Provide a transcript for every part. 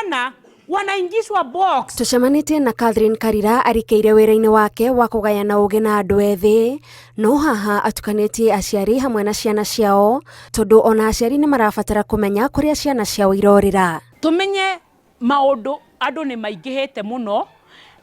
Vijana wanaingishwa box. Tũcemanĩtie na Catherine Karira arikĩire wĩra-inĩ wake wa kũgayana ũgĩ na andũ ethĩ, no haha atukanĩtie aciari hamwe na ciana ciao tondũ ona aciari nĩ marabatara kũmenya kũrĩa ciana ciao irorĩra. Tũmenye maũndũ andũ nĩ maingĩhĩte mũno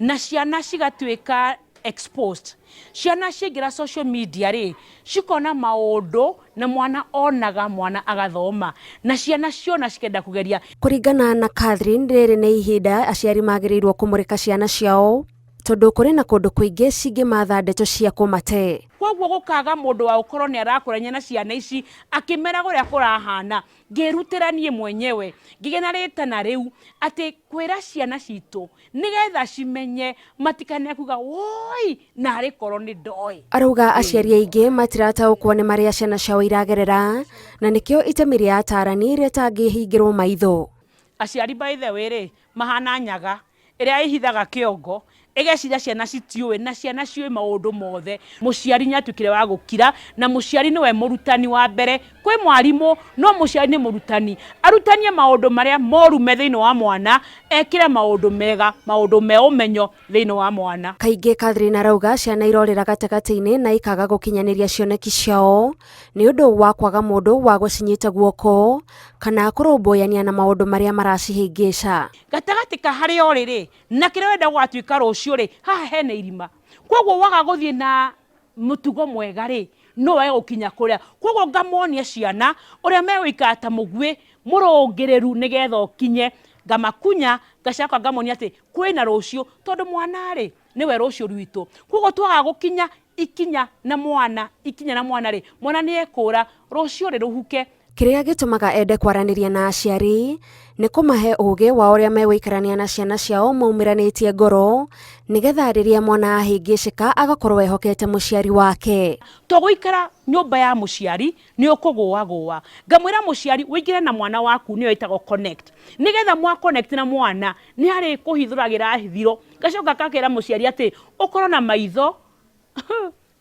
na ciana cigatuĩka exposed. Ciana ciaingĩra social media rĩ, cikona maũndũ na mwana onaga mwana agathoma na ciana ciona cikenda kũgeria. Kũringana na Catherine, rĩrĩ nĩ ihinda aciari magĩrĩirwo kũmũrĩka ciana ciao tondũ kũrĩ na kũndũ kũingĩ cingĩmatha ndeto cia kũmate. Koguo gũkaga mũndũ wa gũkorwo nĩ arakũrania na ciana ici akĩmera ũrĩa kũrahana. Ngĩrutĩra niĩ mwenyewe ngĩgĩa na rĩtana rĩu atĩ kwĩra ciana citũ nĩgetha cimenye matikane kuga woi narĩ korwo nĩ ndoĩ. Arauga aciari aingĩ matirataũkwo nĩ marĩa ciana ciao iragerera na nĩkĩo itemi rĩa atarani rĩtangĩhingĩrwo maitho. Aciari by the way rĩ, mahana nyaga ĩrĩa ĩhithaga kĩongo ĩgeciria ciana citiũĩ na ciana ciũĩ maũndũ mothe. Mũciari nĩ atuĩkire wa gũkira na mũciari nĩwe mũrutani wa mbere kwĩ mwarimũ, no mũciari nĩ mũrutani. Arutanie maũndũ marĩa moru me thĩinĩ wa mwana, ekĩre maũndũ mega, maũndũ me ũmenyo thĩinĩ wa mwana. Kaingĩ Catherine arauga ciana irorĩra gatagatĩ-inĩ na ikaga gũkinyanĩria cioneki ciao nĩ ũndũ wa kwaga mũndũ wa gũcinyita guoko kana kũrũmbũyania na maũndũ marĩa maracihĩngĩca. Gatagatĩ ka harĩa ũrĩ rĩ na kĩrĩa ũrenda gũgatuĩka rũciũ rĩ, haha hena irima. Koguo waga gũthiĩ na mũtugo mwega rĩ, no wage gũkinya kũrĩa. Koguo ngamonia ciana ũrĩa megũikara ta mũguĩ mũrũngĩrĩru nĩgetha ũkinye. Ngamakunya ngacoka ngamonia atĩ kwĩna rũciũ, tondũ mwana rĩ, nĩwe rũciũ rwitũ. Koguo twaga gũkinya ikinya na mwana, ikinya na mwana rĩ, mwana nĩ ekũra, rũciũ rĩ rũhuke. Kĩrĩa gĩtũmaga ende kwaranĩria na aciari nĩ kũmahe ũũgĩ wa ũrĩa megũikarania na ciana ciao maumĩranĩtie ngoro nĩgetha rĩrĩa mwana ahĩngĩcĩka agakorwo ehokete mũciari wake. To gũikara nyũmba ya mũciari nĩ ũkũgũagũa. Ngamwĩra mũciari ũingĩre na mwana waku nĩyo ĩtagwo connect. Nĩgetha mwa connect na mwana nĩ arĩkũhithũragĩra hithiro. Ngacoka ngakĩra mũciari atĩ ũkorwo na maitho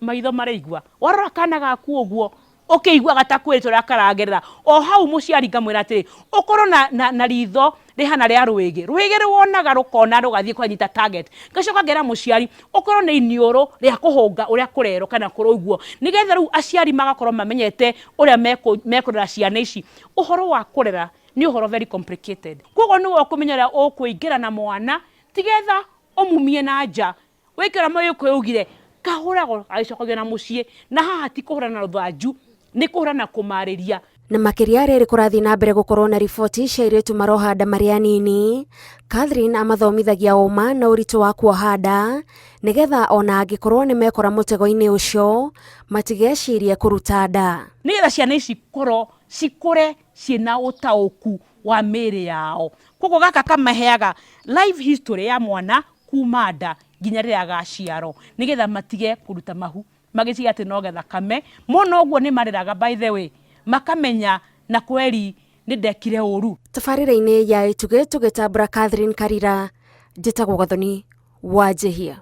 maitho maraigua. Warora kana gaku ũguo ũkĩiguaga ta kwĩrĩtwo ũrĩa karagerera. O hau mũciari ngamwĩra atĩrĩ, ũkorwo na ritho rĩhana rĩa rwĩgĩ. Rwĩgĩ rũonaga rũkona rũgathiĩ kũnyita target. Ngacoka ngera mũciari, ũkorwo na iniũrũ rĩa kũhũnga ũrĩa kũrerwo kana kũraiguo. Nĩgetha rĩu aciari magakorwo mamenyete ũrĩa mekũrera ciana ici. Ũhoro wa kũrera nĩ ũhoro very complicated. Koguo nĩwe ũkũmenya ũrĩa ũkũingĩra na mwana tigetha ũmumie na nja. Waikara mũgĩkũyũ augire kahũragwo gagĩcokagio na mũciĩ, na haha ti kũhũra na rũthanju, nĩ kũhũra na kũmarĩria. Na makĩria rĩrĩ kũrathiĩ na mbere gũkorwo na riboti cia airĩtu maroha nda marĩ anini, Catherine amathomithagia ũma na ũritũ wa kuoha nda nĩgetha ona angĩkorwo nĩ mekora mũtego-inĩ ũcio matigecirie kũruta nda. Nĩgetha ciana ici cikorwo cikũre ciĩna ũtaũku wa mĩĩrĩ yao. Koguo gaka kamaheaga life history ya mwana kuma nda nginya rĩrĩa agaciarwo nĩgetha matige kũruta mahu magĩciria atĩ no gathakame. Mona ũguo nĩ marĩraga by the way, makamenya na kweri nĩ ndekire ũru. Tabarĩra-inĩ ya Itugĩ tũgĩtambũra Catherine Karira, njĩtagwo Gathoni Wanjihia.